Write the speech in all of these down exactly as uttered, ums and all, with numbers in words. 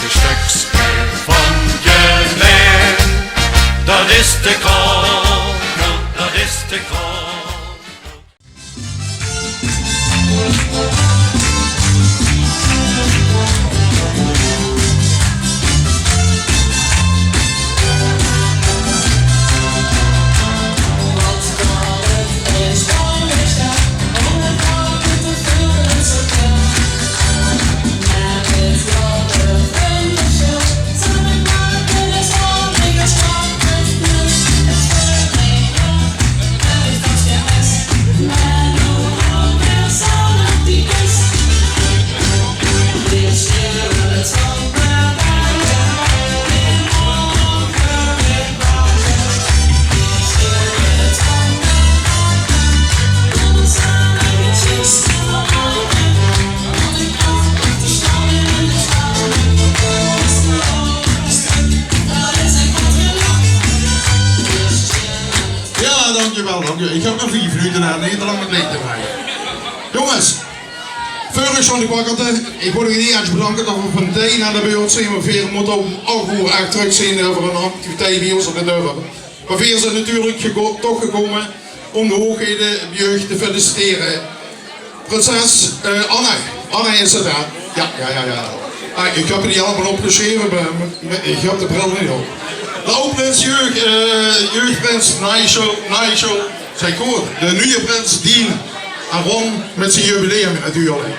Sjtökske van Jelein, dat is de kroon, dat is de kroon. Ja, dankjewel, dankjewel. Ich höb nog veer minute aan, neet te lang mit leed te drejje. Jónges, veur ich sjoon de kwakkerte, ich wil uch hie hartelik bedanke dat geer vandaag aan de beurt zeet, mer veer mótte óm ach oer ech trök zeen veur ein activiteit bie ós in 't dörp. Mer veer zeen natuurlik geko-, toch gekómme óm de hoeëgheden bie uch te feliciteren. Prinses, eh, Anna. Anna is 't, hè? Ja, ja, ja, ja. Ah, ich höb die allemaol opgesjreve, mer ich höb de bril neet op. De aw-prins, jeug-, eh, jeugprins Nigel, Nigel, zèk good. De nuje prins Dean. En Ron mit zien jubileum natuurlik.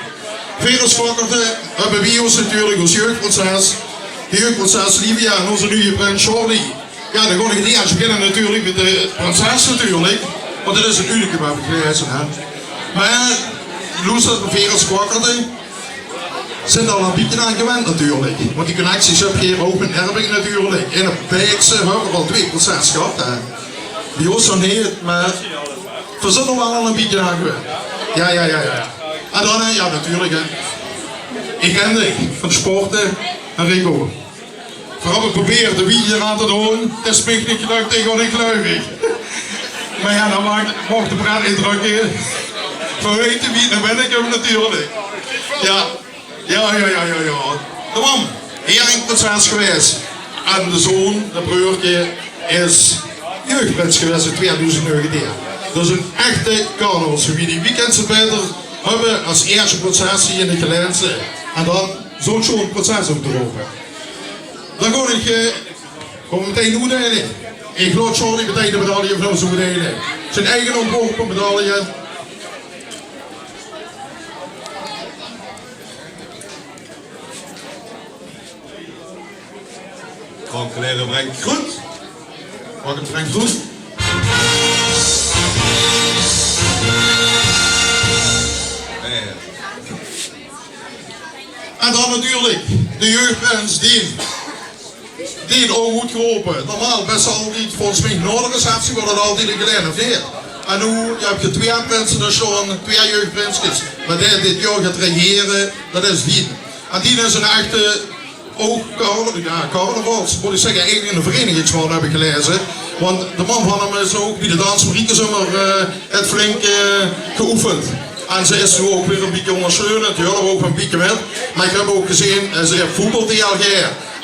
Veer es kwakkerte höbbe bie ós natuurlik ós jeugprinses, de jeugprinses Livia en ózze nuje prins Jordi. Ja, dan gaon ich neet ins beginne natuurlik mit de prinses natuurlik. Want dat is ein unicum, höb ich gelaeze, hè. Mer loester, veer es kwakkerte zeen d'r al ein bietje aan gewend natuurlik. Want die connecties höb geer ouch in Erpinge natuurlik. En op Beekse höbbe veer al twee prinses gehad, hè. Bie ós nog neet, mer veer zeen d'r waal al ein bietje aan gewend. Ja, ja, ja, ja. En dan, hè, ja, natuurlik, hè. Ich ken dich van de sporte, hè, Rico. Veer höbbe geprobeerd de wieg hie aan te doon. 't Is mich neet gelök, dae gaon ich geluif ich. Mer ja, dan maag, maag de pret neet drök. Veer weite wie 't noe bènnekump natuurlik. Ja. Ja, ja, ja, ja, ja. De mam, hie is prinses gewaes. En de zoon, de breurke, is jeugprins gewaes in tweeduizend negentien. Dat is ein echte carnavalsfamilie. Wie kins se 't baeter höbbe es ieësjte prinses hie in de Gelaense? En dan zo'n sjoon prinses ouch te rope. Dan gaon ich, eh, gaon v'r metein oetdeile. Ich laot Jordi metein de medaille van ós oetdeile. Zien eige óntworpe medaille. Frank Kleren brengt groet. Frank brengt groet. En dan natuurlik de jeugprins Dean. Dean ouch oetgerope. Normaal bès se altied, volges mich, nao de receptie waor dat altied in Gelaen, of neet? En noe, ja, höbs se twee prinse dao sjtaon, twee jeugprinskes. Mer dae dit jaor geit regere, dat is Dean. En Dean is ein echte ouch carna-, ja, carnavals, mót ich zègke, eigelik eine vereinigingsman, höb ich gelaeze. Want de mam van häöm is ouch bie de Dansmariekes ummer, eh, 't flink, eh, geoefend. En ze is noe ouch weer ein bietje óngersjteunend, die hölp ouch ein bietje mit. Mer ich höb ouch gezeen, eh, ze haet voetbal-D L G.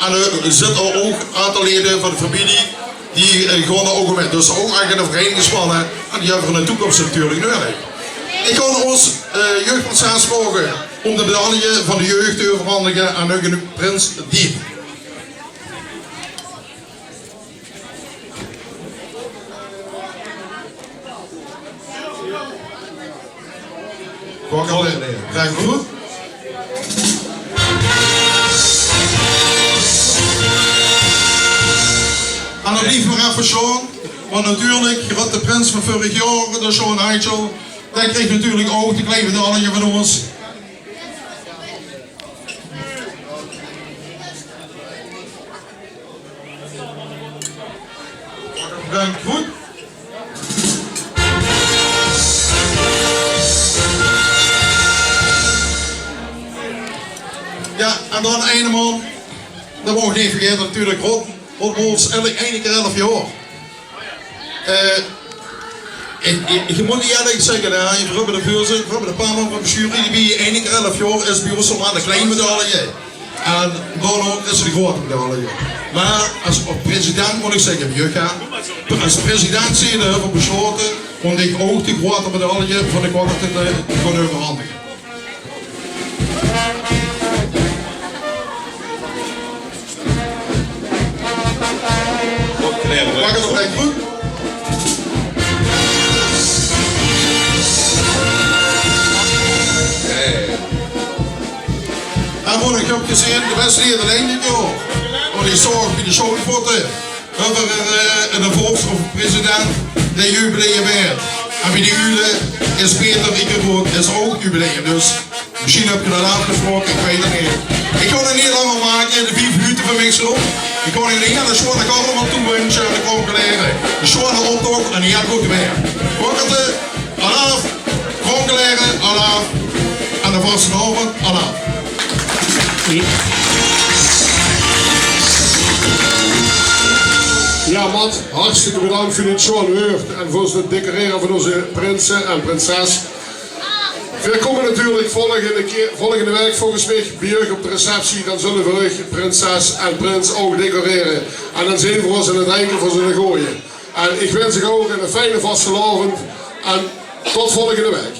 En, eh, zit d'r ouch ein aantal leje van de femilie die, eh, gaon d'r ouch mit. Dus ouch eigelik eine vereinigingsman, hè. En die höbbe v'r in de toekoms natuurlik nudig. Ich gaon ós, eh, jeugprinses vraoge óm de medaille van de jeug te euverhandige aan ós prins Dean. Dank u. En dan blieve v'r effe sjtaon, want natuurlik, groete prins van vörig jaor, de Sjoon Nigel, dae krieg natuurlik ouch de klein medaille van ós. Dank u. Ja, en dan eine man, dat maag ich neet vergaete natuurlik, Rob, Rob Mols, eigelik eine kier elf jaor. Eh, ich, ich, ich mót ierlik zègke, hè, v'r höbbe de veurzitter, v'r höbbe de paar man van 't bestuur hie bie, eine kier elf jaor is bie ós al aan de klein medaille. En daonao is de groeate medaille. Mer es president mót ich zègke, Jukka, es president zeen höbbe v'r besjlaote óm dich ouch de groeate medaille van de Kwakkerte te gaon euverhandige. Pak 't op de groep. En waat ich höb gezeen, de bès neet allein dit jaor. Want ich zaog bie de sjoonfoto, höbbe v'r, eh, eine vors of president dae jubileum viert. En bie de Uule is Peter Riekevoort, is ouch jubileum. Dus mesjien höb geer det aafgesjpraoke, ich weit 't neet. Ich gaon 't neet langer make, de vief minute van mich zeen op. Ich gaon uch eine hiele sjoeane carnaval toewensje aan de Kronkelere. Eine sjoeane optoch en ein hiel good waer. Kwakkerte, alaaf! Kronkelere, alaaf! En de vastelaovend, alaaf! Jao, Mat, hartstikke bedank veur dit sjoean wäörd en veur 't decorere van ózze prinse en prinses. Veer kómme natuurlik volgende kier, volgende waek volges mich bie uch op de receptie. Dan zölle veer uch, prinses en prins, ouch decorere. En dan zeen veer ós aan 't drinke van zoe'n gooje. En ich wins uch ouch eine fijne vastelaovend en tot volgende waek.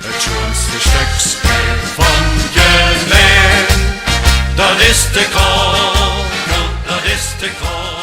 Het sjoenste sjtökske van Gelaen, dat is de Kronkel, dat is de Kronkel.